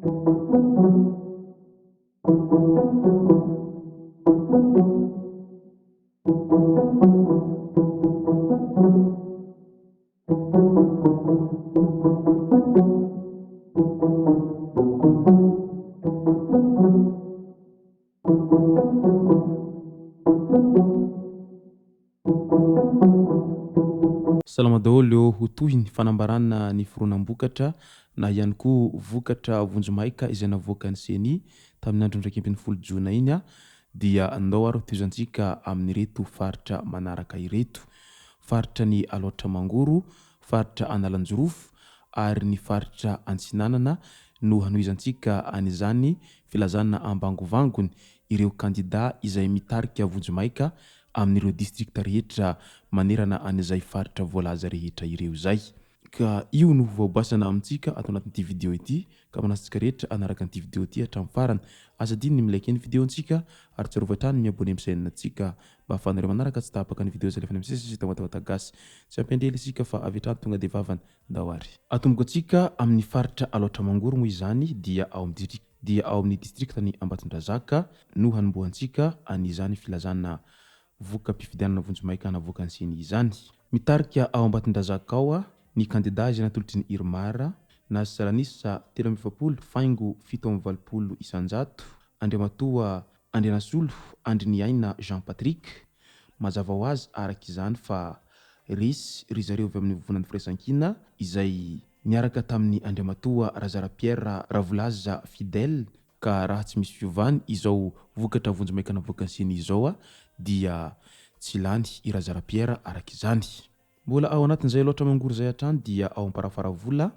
Salama daholo ô, ho tohiny fanambarana ny fironam-bokatra na ihany koa vokatra vonjimaika izay navoakan'ny ceni tamin'ny andron'ny 11 jona iny dia ndao ary hotohizantsika amin'ireto faritra manaraka ireto, faritra ny Alaotra Mangoro, faritra Analanjirofo ary ny faritra Antsinanana no hanohizantsika an'izany filazana ambangovangony ireo kandida izay mitarika vonjimaika amin'ireo distrikta rehetra manerana an'izay faritra voalaza rehetra ireo izay. Ka io no voabasana amintsika ato anatin'ity video ity ka manasa antsika rehetra hanaraka an'ity video ity hatramin'ny farany. Aza adino ny mi-like ny video-ntsika ary tsarovy hatrany ny mi-abonner amin'ny chaîne-ntsika mba ahafahanareo manaraka tsy tapaka ny video izay alefanay misesy eto Tamatave Gasy. Tsy ampiandry ela isika fa avy hatrany tonga dia vavany. Ndao ary. Atomboka antsika amin'ny faritra Alaotra Mangoro moa izany dia ao amin'ny dia ao amin'ny distriktan'i Ambatondrazaka no hanombohantsika an'izany filazana voka-pifidianana vonjimaika navoakan'ny ceni izany. Mitarika ao Ambatondrazaka ao ny kandida izay natolotry ny IRMAR, nahazo salanisa 43 faingo 87 isan-jato, Andriamatoa Andrianasolo Andriniaina Jean Patrick. Mazava ho azy araka izany fa resy ry zareo avy amin'ny Vovonan'ny Firaisankina izay niaraka tamin'ny Andriamatoa Razara Pierre Ravolaza Fidèle ka raha tsy misy fiovany izao vokatra vonjimaika navoakan'ny ceni izao dia tsy lany i Razara Pierre araka izany. Mbola ao anatin'izay Alaotra Mangoro izay hatrany dia ao Amparafaravola,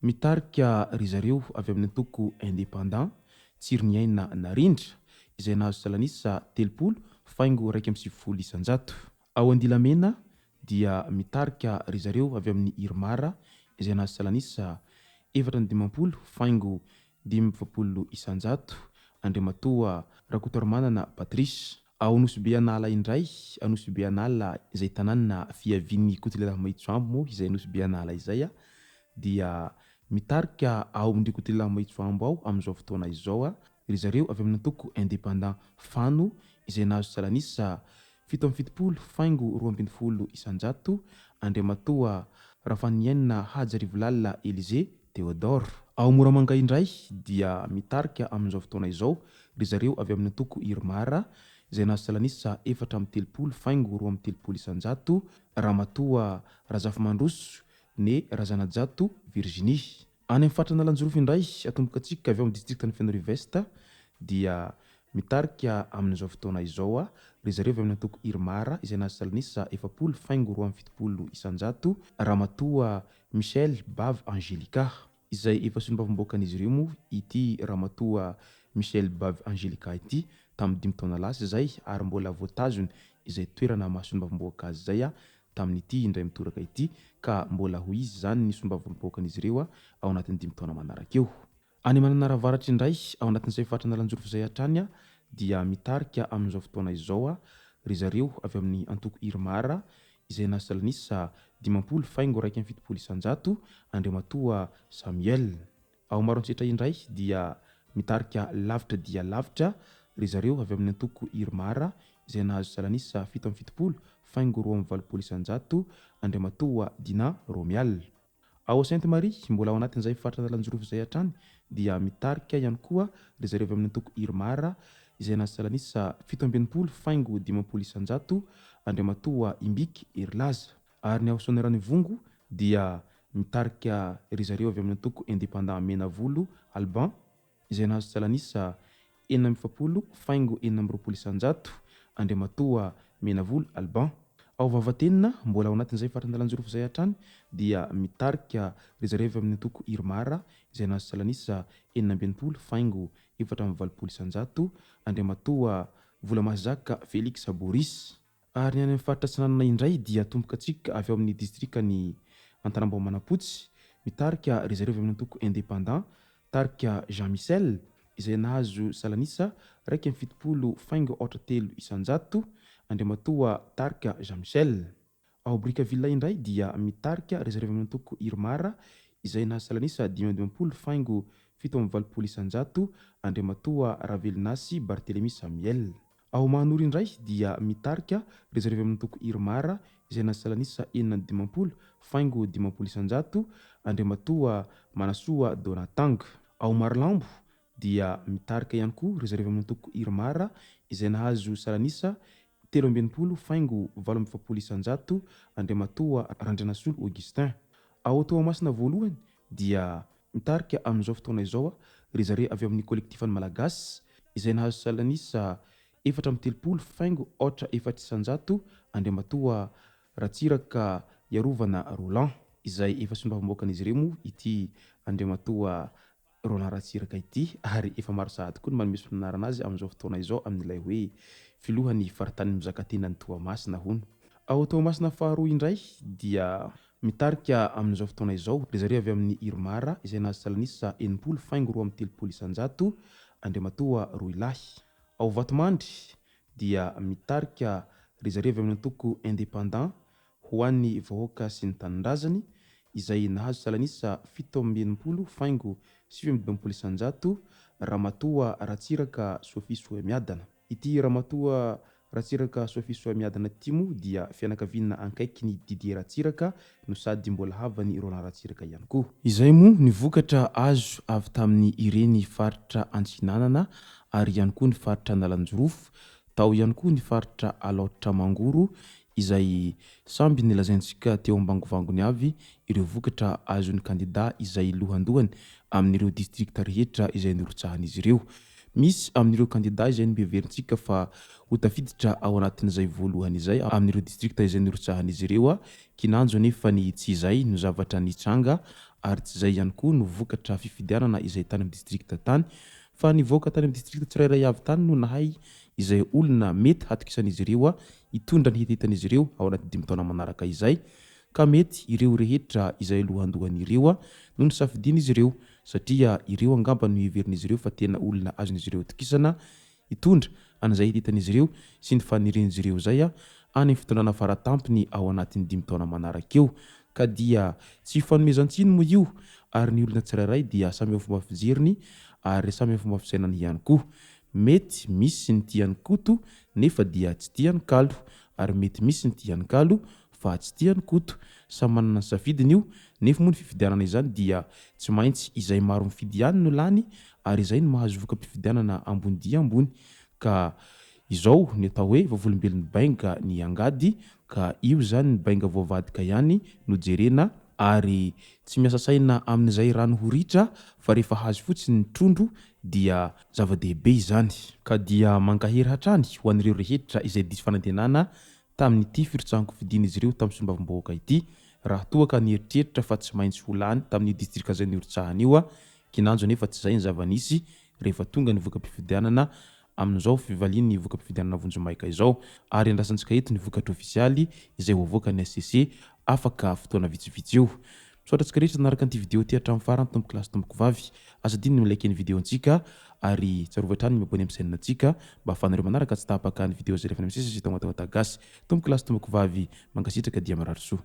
mitarika ry zareo avy amin'ny antoko Indépendant, Tsiriniaina Narindra, izay nahazo salanisa 30 faingo 91 isan-jato. Ao Andilamena dia mitarika ry zareo avy amin'ny IRMAR izay nahazo salanisa 54 faingo 45%, Andriamatoa Rakotoarimanana Patrice. Ao Anosibe An'Ala indray, Anosibe An'Ala izay tanàna fiavian'ny Kotolelahy Mahitsoambo moa izay Anosibe An'Ala izay dia mitarika ao amin-dry Kotolelahy Mahitsoambo ao amin'izao fotoana izao ry zareo avy amin'ny antoko Indépendant Fano izay nahazo salanisa 77 faingo 12 isan-jato, Andriamatoa Rafaniaina Haja Rivolala Elysée Théodore. Ao Moramanga indray dia mitarika amin'izao fotoana izao ry zareo avy amin'ny antoko IRMAR izay nahazo salanisa 34 faingo 32 isan-jato, Ramatoa Razafimandroso Né Razanajato Virginie. Any amin'ny faritra Analanjirofo indray, atomboka antsika avy ao amin'ny distrikan'i Fenoarivo Est dia mitarika amin'izao fotoana izao ry zareo avy amin'ny antoko IRMAR izay nahazo salanisa 40 faingo 72 isan-jato, Ramatoa Michelle Bavy Angelica. Izay efa solombavambahoakan'izy ireo moa ity Ramatoa Michelle Bavy Angelica ity tamin'ny dimy taona lasa izay ary mbola voatazony izay toerana maha solombavambahoaka azy izay tamin'ity indray mitoraka ity ka mbola ho izy izany ny solombavambahoakan'izy ireo ao anatin'ny dimy taona manaraka eo. Any Mananara Avaratra indray, ao anatin'izay faritra Analanjirofo izay hatrany dia mitarika amin'izao fotoana izao ry zareo avy amin'ny antoko IRMAR izay nahasalanisa 50 faingo 71 isan-jato, Andriamatoa Samuel. Ao Maroantsetra indray dia mitarika lavitra dia lavitra ry zareo avy amin'ny antoko IRMAR izay nahazo salanisa 77 faingo 82 isan-jato, Andriamatoa Dina Romial. Ao Sainte Marie, mbola ao anatin'izay faritra Analanjirofo izay hatrany dia mitarika ihany koa ry zareo avy amin'ny antoko IRMAR izay nahazo salanisa 67 faingo 50 isan-jato, Andriamatoa Imbiky Herilaza. Ary ny ao Soanierana Ivongo dia mitarika ry zareo avy amin'ny antoko Indépendant Menavolo Alban izay nahazo salanisa 46 faingo 26 isan-jato, Andriamatoa Menavolo Alban. Ao Vavatenina, mbola ao anatin'izay faritra Analanjirofo izay hatrany dia mitarika ry zareo avy amin'ny antoko IRMAR izay nahazo salanisa 66 faingo 84 isan-jato, Andriamatoa Volamahazaka Felix Boris. Ary ny any amin'ny faritra Atsinanana indray dia atombokantsika avy ao amin'ny distrikan'i Antanambao Manampotsy, mitarika ry zareo avy amin'ny antoko Indépendant, tarika Jean Michel, izay nahazo salanisa 71 faingo aotra telo isan-jato, Andriamatoa tarika Jean Michel. Ao Brickaville indray dia mitarika ry zareo avy amin'ny antoko IRMAR, izay nahazo salanisa 55 faingo 87%, Andriamatoa Ravelonasy Barthelemy Samuel. Ao Mahanoro indray dia mitarika ry zareo avy amin'ny antoko Irmar izay nahazo salanisa 56 faingo 50%, Andriamatoa Manasoa Donatang. Ao Marolambo dia mitarika ihany koa ry zareo avy amin'ny antoko Irmar izay nahazo salanisa 63 faingo 48%, Andriamatoa Randrianasolo Augustin. Ao Toamasina voalohany dia mitarika amin'izao fotoana izao ry zareo avy amin'ny Kolektifan'ny Malagasy izay nahazo salanisa 34 faingo 4%, Andriamatoa Ratsiraka Iarovana Roland, izay efa solombavambahoakan'izy ireo moa ity Andriamatoa Roland Ratsiraka ity ary efa maro sahady koa ny manome solon'anarana azy amin'izao fotoana izao amin'ilay hoe filohan'ny faritanin'ny mizakatenan'i Toamasina hono. Ao Toamasina faharoa indray dia mitarika amin'izao fotoana izao ry zareo avy amin'ny Irmar izay nahazo salanisa 60 faingo 32%, Andriamatoa Rohilahy. Ao Vatomandry dia mitarika ry zareo avy amin'ny antoko Indépendant ho an'ny vahoaka sy ny tanindrazany, izay nahazo salanisa 67 faingo 59%, Ramatoa Ratsiraka Sophie Soamiadana. Ity Ramatoa Ratsiraka Sophie Soamiadana ity moa dia fianakaviana ankaikin'i Didier Ratsiraka no sady mbola havan'i Roland Ratsiraka ihany koa. Izay moa ny vokatra azo avy tamin'ny ireny faritra Antsinanana ary ihany koa ny faritra Analanjirofo, tao ihany koa ny faritra Alaotra Mangoro izay samby nilazaintsika teo ambangovangony avy ireo vokatra azon'ny kandida izay lohandohany amin'ireo distrikta rehetra izay norotsahan'izy ireo. Misy amin'ireo kandida izay noheverintsika fa ho tafiditra ao anatin'izay voalohany izay amin'ireo distrikta izay norotsahan'izy ireo, kinanjo anefa ny tsy izay no zavatra nitranga ary tsy izay ihany koa no vokatra fifidianana izay tany amin'ny distrikta tany fa nivoaka tany amin'ny distrikta tsirairay avy tany no nahay izay olona mety hatokisan'izy ireo hitondra ny hetetan'izy ireo ao anatin'ny dimy taona manaraka izay ka mety ireo rehetra izay lohandohany ireo no nosafidian'izy ireo satria ireo angamba no heverin'izy ireo fa tena olona azon'izy ireo atokisana hitondra an'izay hetetan'izy ireo sy ny fanirian'izy ireo izay any amin'ny fitondrana faratampony ao anatin'ny dimy taona manaraka eo ka dia tsy fanomezan-tsiny moa io ary ny olona tsirairay dia samy amin'ny fomba fijeriny ary samy amin'ny fomba fisainany ihany koa. Mety misy ny tia an'i Koto nefa dia tsy tia an'i Kalo ary mety misy ny tia an'i Kalo fa tsy tia an'i Koto. Samy manana ny safidiny io nefa moa ny fifidianana izany dia tsy maintsy izay maro mifidy ihany no lany ary izay no mahazo voka-pifidianana ambony dia ambony ka izao ny atao hoe vavolombelon'ny bainga ny angady ka io izany ny bainga voavadika ihany no jerena ary tsy miasa saina amin'izay rano ho ritra fa rehefa hazo fotsiny ny trondro dia zava-dehibe izany. Ka dia mankahery hatrany ho an'ireo rehetra izay diso fanantenana tamin'ity firotsahan-kofidian'izy ireo tamin'ny solombavambahoaka ity raha toa ka nieritreritra fa tsy maintsy ho lany tamin'io distrika izay nirotsahany io kinanjo anefa tsy izay ny zava-nisy rehefa tonga ny voka-pifidianana amin'izao fivalian'ny voka-pifidianana vonjimaika izao ary andrasantsika eto ny vokatra ofisialy izay ho avoakan'ny HCC afaka fotoana vitsivitsy eo. Misaotra antsika rehetra nanaraka an'ity vidéo ity hatramin'ny farany tompoko lahy sy tompoko vavy. Aza adino ny mi-like ny vidéo antsika ary tsarovy hatrany ny mi-abonner amin'ny chaîne antsika mba ahafahanareo manaraka tsy tapaka ny vidéo izay alefanay misesy eto Madagasy. Tompoko lahy sy tompoko vavy, mankasitraka dia mirary soa.